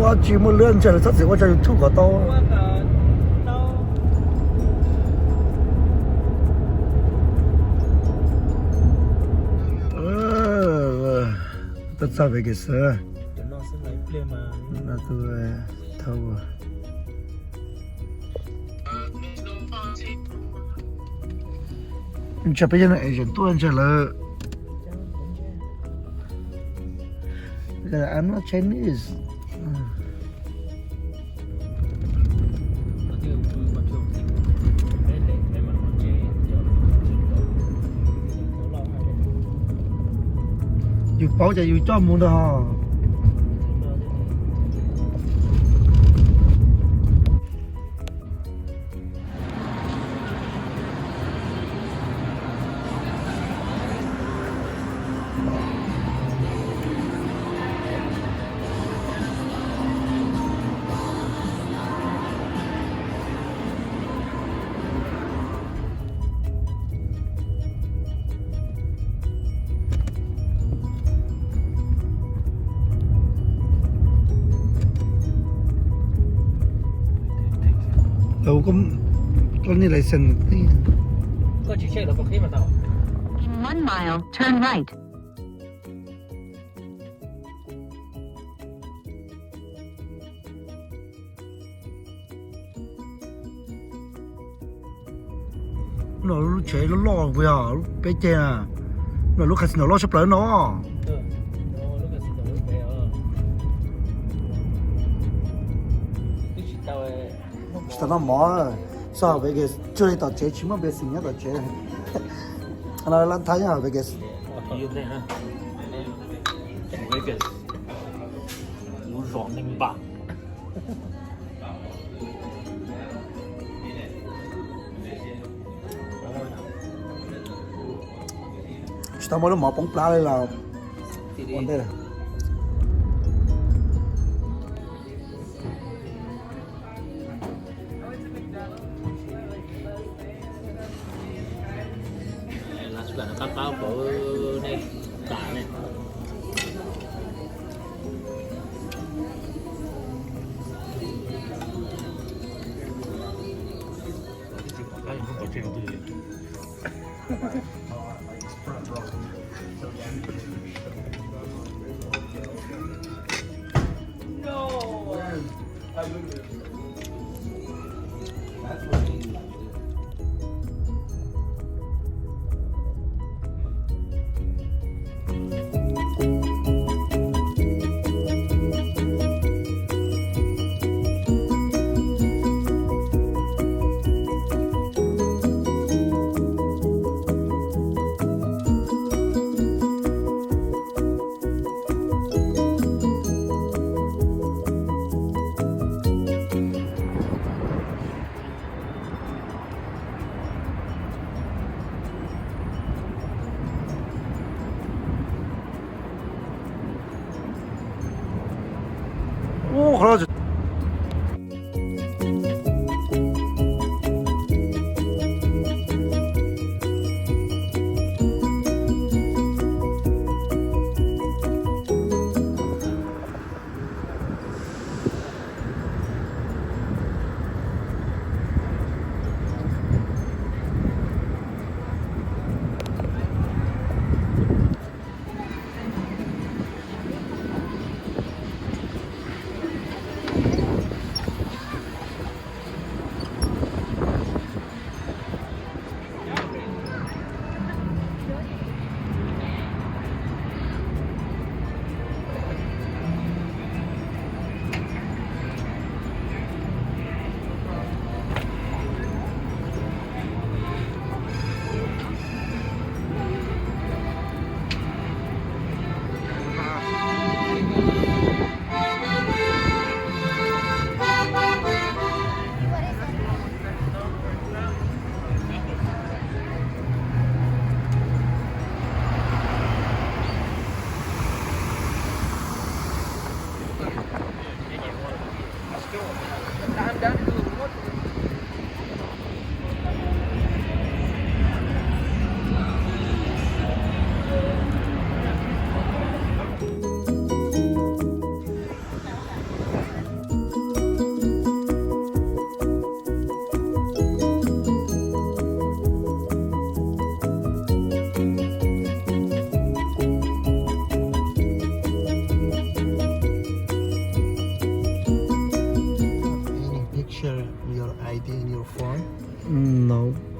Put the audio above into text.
Tsis muaj lwm ntshe lawv txhob txwm ua tso YouTube kom tau. Tuaj txog Vegas xwb. No tu thau. Ntshe peb yog neeg Asian tuaj ntshe lawv. I'm not Chinese. Yus paub ces yus coj mus ntag hos. Lawv koj niag license. In one mile, turn right. No lub tsev loj loj puas yog lub peb ceg na? No lub casino loj tshaj plaws no. Tsis tau noj mov, txog Vegas tsuag li tom tsev, tsis muaj npe xis nyob tom tsev. No lab thab nyob Vegas. Vegas, lub zos neeg npam. Tsis tau muaj lub mov poob plab li los ua ntej lawm. Lawv tsis kam qab qab kom nej tas ne. Anything in your farm? Mm, no.